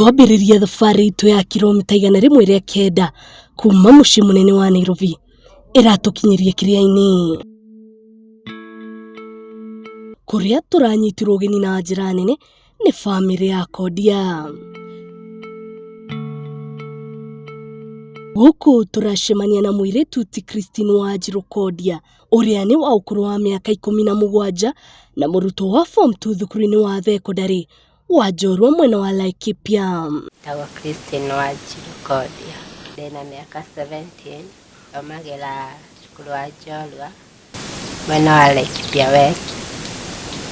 Twambĩrĩria thabarĩ itũ ya kilomita 109 kuma mũciĩ mũnene wa Nairobi ĩratũkinyĩria kĩrĩa-inĩ kũrĩa tũranyitirwo ũgeni na njĩra nene nĩ bamĩrĩ ya Kondia. Gũkũ tũracemania na mũirĩtu ti Christine Wanjirũ Kondia ũrĩa nĩ wa ũkũrũ wa mĩaka 17 na mũrutwo wa form 2 thukuru-inĩ wa thekondarĩ wa Njorua mwena wa Laikipia. Njĩtagwo Christine Wanjirũ Kondia, ndĩna mĩaka 17, thomagĩra cukuru wa Njorua mwena wa Laikipia West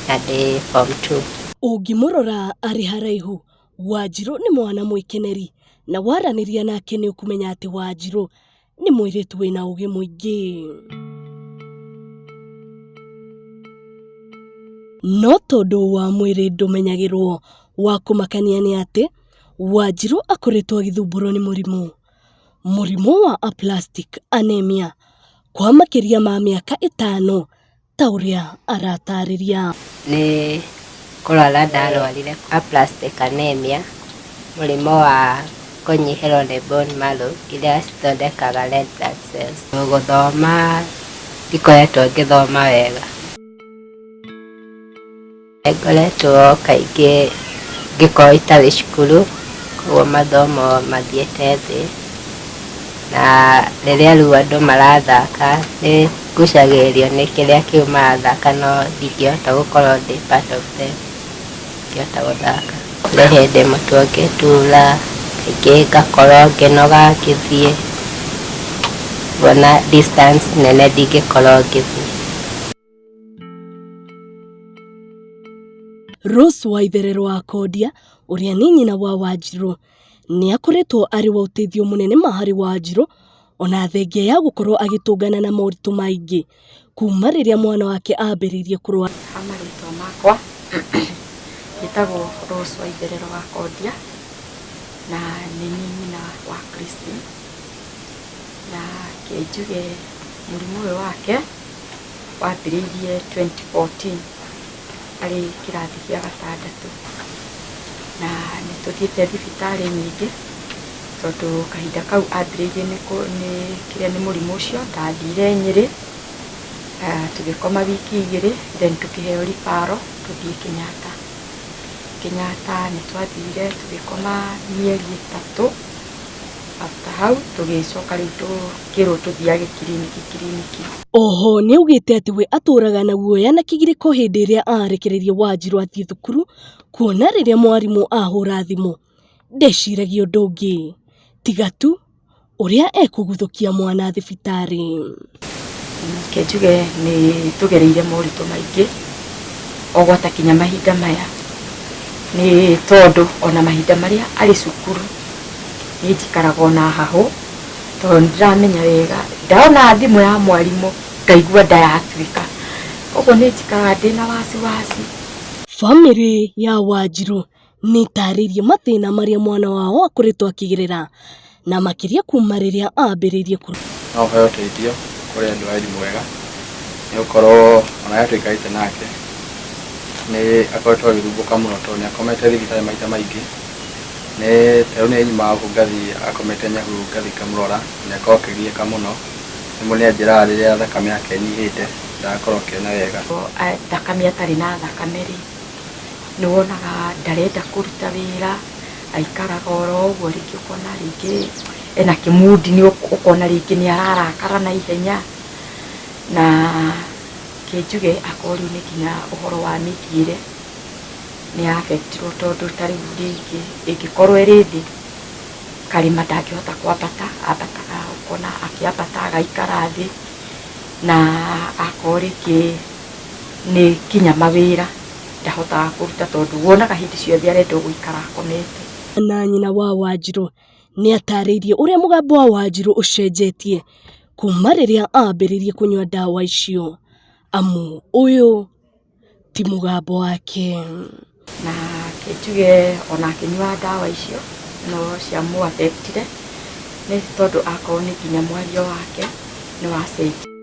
na ndĩ form 2. Ũngĩmũrora arĩ haraihu, Wanjirũ nĩ mwana mwĩkeneri na waranĩria nake nĩ ũkũmenya atĩ Wanjirũ nĩ mũirĩtu wĩna ũgĩ mũingĩ. No tondũ wa mwĩrĩ ndũmenyagĩrwo, wa kũmakania nĩ atĩ Wanjirũ akoretwo agĩthumbũrwo nĩ mũrimũ wa aplastic anemia kwa makĩria ma mĩaka 5 ta ũrĩa aratarĩria. Nĩ kũrwara ndarwarire aplastic anemia, mũrimũ wa kũnyihĩrwo nĩ bone marrow iria cithondekaga red blood cells. Gũthoma ndikoretwo ngĩthoma wega. Ngoretwo kaingĩ ngĩkorwo itarĩ cukuru, koguo mathomo mathiĩte thĩ, na rĩrĩa rĩu andũ marathaka nĩ ngucagĩrĩrio nĩ kĩrĩa kĩu marathaka no ndingĩhota gũkorwo ndĩ part of them, ndingĩhota gũthaka. Kũrĩ hĩndĩ mũtwe ũngĩtura, kaingĩ ngakorwo ngĩnoga ngĩthiĩ, ngona distance nene ndingĩkorwo ngĩthiĩ. Rose Waitherero wa Kondia ũrĩa nĩ nyina wa Wanjirũ nĩ akoretwo arĩ wa ũteithio mũnene ma harĩ Wanjirũ ona thengia ya gũkorwo agĩtũngana na moritũ maingĩ kuma rĩrĩa mwana wake ambĩrĩirie kũrwara. Ha marĩtwa makwa njĩtagwo Rose Waitherero wa Kondia na nĩ niĩ nyina wa Christine, na kĩ njuge mũrimũ ũyũ wake wambĩrĩirie 2014 arĩ kĩrathi gĩa gatandatũ, na nĩ tũthiĩte thibitarĩ nyingĩ, tondũ kahinda kau ambĩrĩirie nĩ kĩrĩa nĩ mũrimũ ũcio, ndathire Nyĩrĩ, tũgĩkoma wiki 2, then tũkĩheo referral tũthiĩ Kenyatta. Kenyatta nĩ twathire tũgĩkoma mĩeri 3, after hau tũgĩcoka rĩu tũkĩrwo tũthiage kiriniki kiriniki. Oho nĩ augĩte atĩ we atũraga na guoya na kĩgirĩko hĩndĩ ĩrĩa arekereirie Wanjirũ athiĩ thukuru, kuona rĩrĩa mwarimũ ahũra thimũ ndeciragia ũndũ ũngĩ tiga tu ũrĩa ekũguthũkia mwana thibitarĩ. Reke njuge nĩ tũgereire moritũ maingĩ o gwata kinya mahinda maya, nĩ tondũ ona mahinda marĩa arĩ cukuru niĩ njikaraga ona hahũ, tondũ nĩ ndĩramenya wega ndona thimũ ya mwarimũ ngaigua nda yatuĩka, ũguo nĩ njikaraga ndĩna wasiwasi. Bamĩrĩ ya Wanjirũ nĩ ĩtarĩirie mathĩna marĩa mwana wao akoretwo akĩgerera na makĩria kuma rĩrĩa ambĩrĩirie kũrwara. No ũheo ũteithio kũrĩ andũ a Mwega nĩ gũkorwo ona rĩrĩa tũikarĩte nake nĩ akoretwo agĩthumbũka mũno tondũ nĩ akomete thibitarĩ maita maingĩ. Nĩ ta rĩu nĩ nyumaga gũkũ ngathiĩ akomete Nyahururu ngathiĩ ngamũrora na nĩ akoragwo akĩgiĩka mũno. Rĩmwe nĩ anjĩraga rĩrĩa thakame yake ĩnyihĩte ndarakorwo akĩona wega. Thakame atarĩ na thakame rĩ, nĩ wonaga ndarenda kũruta wĩra, aikaraga oro ũguo, rĩngĩ ũkona rĩngĩ ena kĩmundi ũkona rĩngĩ nĩ ararakara na ihenya, na kĩ njuge akorwo rĩu nĩ nginya ũhoro wa mĩthiĩre nĩ ya affect irwo tondũ ta rĩu rĩngĩ ĩngĩkorwo ĩrĩ thĩ, karĩma ndangĩhota kwambata, ambataga ũkona akĩambata agaikara thĩ, na akorwo rĩngĩ nĩ kinya mawĩra ndahotaga kũruta tondũ wonaga hĩndĩ ciothe arenda o gũikara akomete. Na nyina wa Wanjirũ nĩ atarĩirie ũrĩa mũgambo wa Wanjirũ ũcenjetie kuma rĩrĩa ambĩrĩirie kũnyua ndawa icio, amu ũyũ ti mũgambo wake. Na reke njuge ona akĩnyua ndawa icio no ciamũ affect ire nĩ tondũ akorwo nĩ nginya mwario wake nĩ wacenjirie.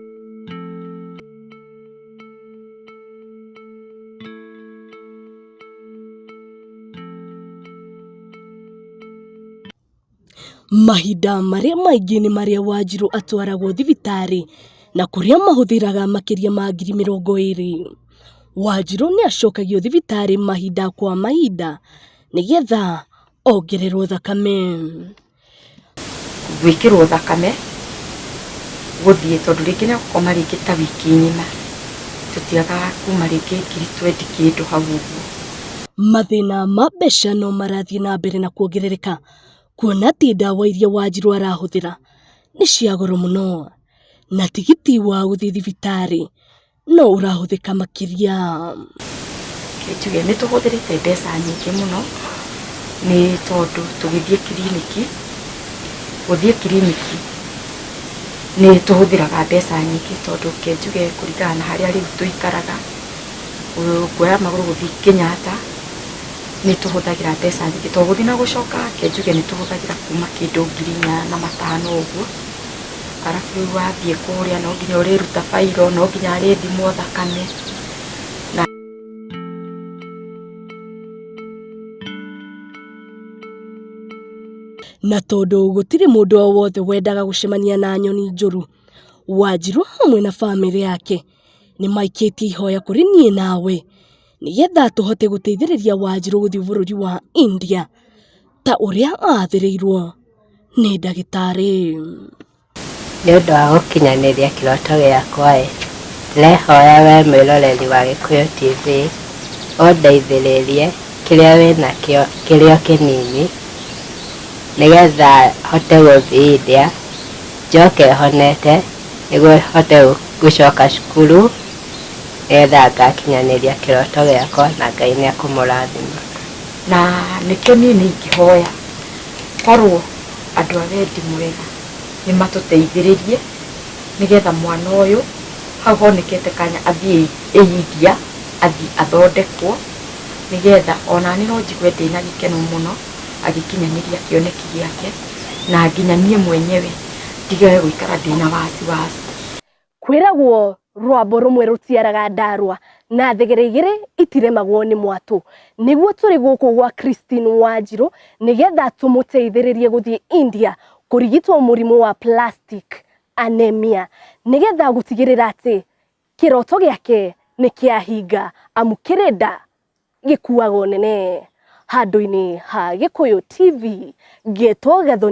Mahinda marĩa maingĩ nĩ marĩa Wanjirũ atwaragwo thibitarĩ na kũrĩa mahũthĩraga makĩria ma 20,000. Wanjirũ nĩ acokagio thibitarĩ mahinda kwa mahinda nĩgetha ongererwo thakame. Gwĩkĩrwo thakame gũthiĩ tondũ rĩngĩ nĩ egũkoma rĩngĩ ta wiki ng'ima, tũtiagaga kuma rĩngĩ 20,000 kĩndũ hau ũguo. Mathĩna ma mbeca no marathiĩ na mbere na kuongerereka kuona atĩ ndawa iria Wanjirũ arahũthĩra nĩ cia goro mũno na tigiti wa gũthiĩ thibitarĩ no ũrahũthĩka makĩria. Njuge nĩ tũhũthĩrĩte mbeca nyingĩ mũno nĩ tondũ tũgĩthiĩ kiriniki, gũthiĩ kiriniki nĩ tũhũthĩraga mbeca nyingĩ tondũ ke njuge kũringana na harĩa rĩu tũikaraga, kuoya magũrũ gũthiĩ Kenyatta nĩ tũhũthagĩra mbeca nyingĩ tondũ gũthiĩ na gũcoka ke njuge nĩ tũhũthagĩra kuma kĩndũ 4,500 ũguo. Arabu rĩu wathiĩ kũrĩa no nginya ũrĩruta bairo, no nginya arĩthimwo thakame. Na tondũ gũtirĩ mũndũ o wothe wendaga gũcemania na nyoni njũru, Wanjirũ hamwe na bamĩrĩ yake nĩ maikĩtie ihoya kũrĩ niĩ nawe nĩgetha tũhote gũteithĩrĩria Wanjirũ gũthiĩ bũrũri wa India ta ũrĩa athĩrĩirwo nĩ ndagĩtarĩ. Nĩ ũndũ wa gũkinyanĩria kĩroto gĩakwa ĩ, ndĩrehoya we mwĩroreri wa Gĩkũyũ TV ũndeithĩrĩrie kĩrĩa wĩnakĩo kĩrĩ o kĩnini nĩgetha hote gũthiĩ India njoke honete nĩguo hote gũcoka cukuru nĩgetha ngakinyanĩria kĩroto gĩakwa na Ngai nĩ ekũmũrathima. Na nĩkĩo niĩ nĩ ingĩhoya korwo andũ a wendi mwega nĩ matũteithĩrĩrie nĩgetha mwana ũyũ hau honekete kanya athiĩ India, athiĩ athondekwo nĩgetha onani no njigue ndĩna gĩkeno mũno agĩkinyanĩria kĩoneki gĩake, na nginya niĩ mwenyewe ndigage gũikara ndĩna wasiwasi. Kwĩragwo rwambo rũmwe rũtiaraga ndarwa na thegere igĩrĩ itiremagwo nĩ mwatũ. Nĩguo tũrĩ gũkũ gwa Christine Wanjirũ nĩgetha tũmũteithĩrĩrie gũthiĩ India kũrigitwo mũrimũ wa plastic anemia nĩgetha gũtigĩrĩra atĩ kĩroto gĩake nĩ kĩahinga amu kĩrĩ nda gĩkuagwo nene. Handũ-inĩ ha Gĩkũyũ TV ngetwo Gathoni.